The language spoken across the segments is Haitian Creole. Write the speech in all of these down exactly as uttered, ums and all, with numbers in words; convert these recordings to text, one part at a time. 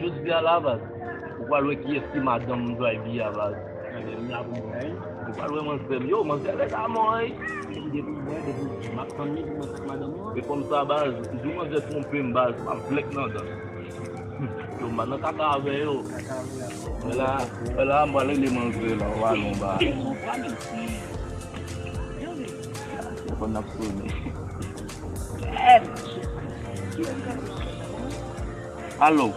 Jodi a la, baz, ou pral wè kiyès ki madanm Drivey a, baz. Ou pral wè manzè m. Yo, manzè rèd amò, ey. M depi m wè, depi m ap tann li pou mwen sot madanm mwen. E kòm sa, baz, jou manzè twonpe m, baz, m ap vlèk nan dan. Yo, m pa nan kaka avè yo. Kaka avè yo. Mwen la, mwen la, m pral rele manzè la, w pale yon bagay. Telefòn ap sonnen. Alo.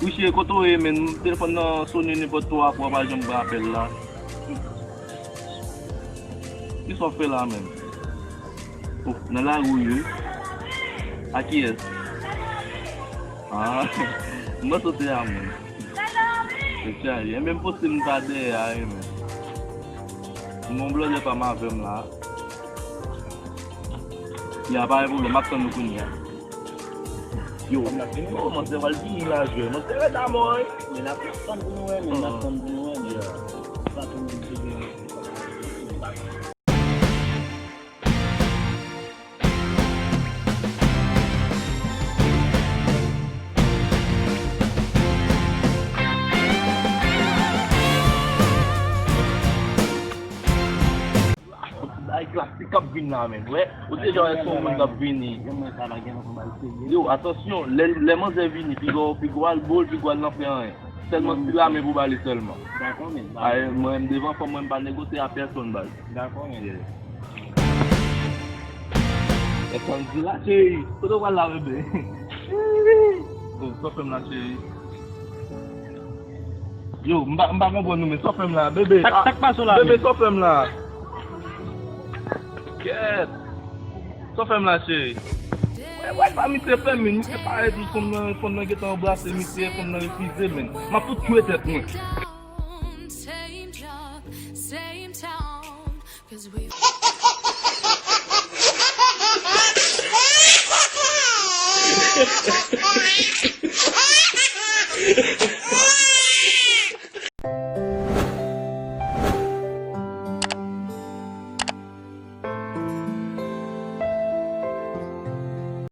Wi cheri, kote w ye, menn? Telefòn nan sonnen nenpòt twa fwa, w pa janm pran apèl la. Kisa w ap fè la menm? Oh, nan lari w ye? A kiyès? Ah, m panse w te a mwen. Se chaje. Enben, m panse m ta dèyè a, enben. M gon blòdè pa m avè m la. Ya, pa gen pwoblèm, m ap tann ou kounye a. Yo, yo, manzè pral vini la, jwè. Manzè rèd amò, wi. Men n ap tann pou nou wè, men n ap tann pou nou wè, men sa tou menm se gen. Ay klasik k ap vin la, menn. Wè, ou te jan wè se yon moun k ap vini. Yo, atansyon, lè, lè manzè vini, piga w, piga w al bo l, piga w al nan fè anyen. Sèlman si lame pou ba li sèlman. Dakò, menn. Ay, mwen menm devan fanm mwen, m pa negosye a pèsonn, baz. Dakò, menn. Yeah. Èske m di la, cheri? Kote w pral la, bebe? Bon, sa w fè m la, cheri? Yo, m pa, m pa konprann nou, men sa w fè m la, bebe? Sa k, sa k pase w la, bebe, menn? Sa w fè m la? Kèt! Sa w fè m la, cheri? Wè, wè, sa misye fè m, men misye parèt, fanm nan, fanm nan gentan anbrase misye, fanm nan refize, menn. M ap fout tchwe tèt mwen. Same job, same town, 'cause we